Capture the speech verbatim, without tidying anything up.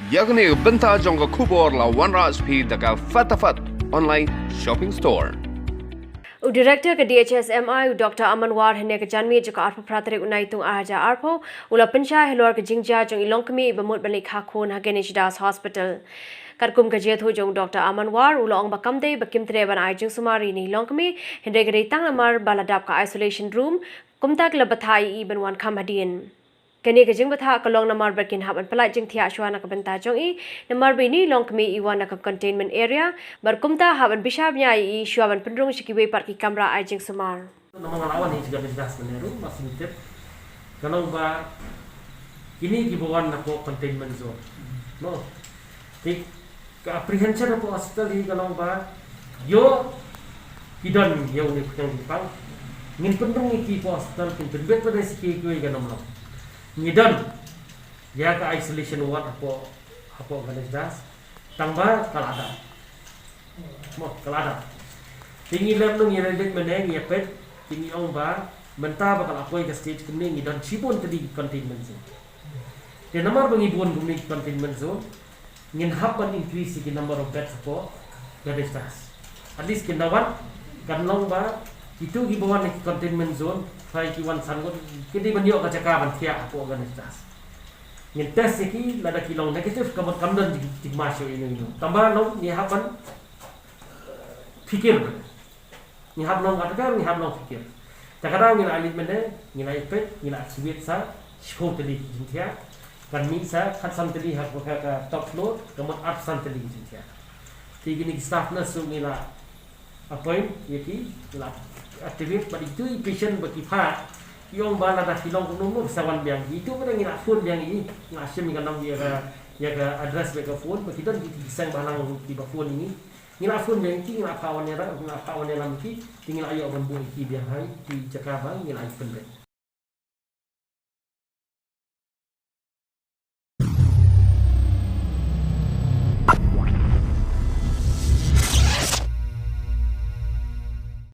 Ïa kane ka bynta jong ka khubor la wanrah sha phi da ka Fatafat Online Shopping Store. U Director ka D H S M I, u Doctor Aman War, hynne ka janmiet jong ka arphew phra tarik u Naitung ar hajar arphew, u la pynshai halor ka jingjia jong i longkmie iba mut ban leit kha khun ha Ganesh Das Hospital. Katkum ka jingïathuh jong u Doctor Aman War, u la ong ba kam dei ba kim treh ban ai jingsumar ïa i longkmie, hynrei ka dei tang namar ba la dap ka isolation room, kumta ki la bthah ïa i ban wan kham hadien. Kane ka jingbthah ka long namar ba kin hap ban pyllait jingthiah shuwa na ka bynta jong i, namar ba ine i longkmie i wan na ka containment area, bad kumta hap ban bishar bniah ïa i shuwa ban pynrung sha kiwei pat ki kamra ai jingsumar. Namar nga la wan hi sha Ganesh Das mynne ruh, ma sngewtip. Ka long ba kine kiba wan napoh containment zone. No. Te ka apprehension hapoh hospital hi ka long ba ïoh ki don ïa une u khñiang jingpang. Ngin pynrung ïa ki hapoh hospital, kin pynbeit pat ïa ki, kiwei kan ym long. Ngi don ïa ka isolation ward hapoh, hapoh Ganesh Das. Tang ba ka la dap. Mo, ka la dap. Te ngi lem nong ïa leit mynne ngi ïa peit, te ngi ong ba mynta ba ka la poi ka stage kumne ngi don shibun tylli ki containment zone. Te namar ba ngi bun kumne ki containment zone, ngin hap ban increase ïa ki number of beds hapoh Ganesh Das. At least kin da wan, kan long ba kitu kiba wan na ki containment zone, trai ki wan san ngut, ki dei ban ïoh ka jaka ban thiah hapoh Ganesh Das. Ngin test ïa ki, lada ki long negative, ka mut kam don jing, jingma shuh ïano ïano. Tang ba long ngi hap ban, eh, phikir. Ngi hap long kata ka, ngi hap long phikir. Ta ka daw ngi la leit mynne, ngi la ïa peit, ngi la activate sa shiphew tylli ki jingthiah. Kan mih sa khatsan tylli ha ka, ka top floor, ka mut arphew san tylli ki jingthiah. Te kine ki staff nurse ruh ngi la appoint ïa ki, ngi la activate, bad itu i patient ba ki phah, ki ong ba lada ki long kumno kumno sa wan biang. Itu pat ngi la phone biang ïa i, ngi la shim ïa ka nong, ïa ka, ïa ka address bad ka phone, ba ki don ki, ki seng balang kiba phone ïa ngi. Ngi la phone biang ïa ki, ngi la phah wan ïalam, ngi la phah wan ïalam ïa ki, te ngi la ïoh ban buh ïa ki biang ha ine i jaka ba ngi la ïa pynbeit.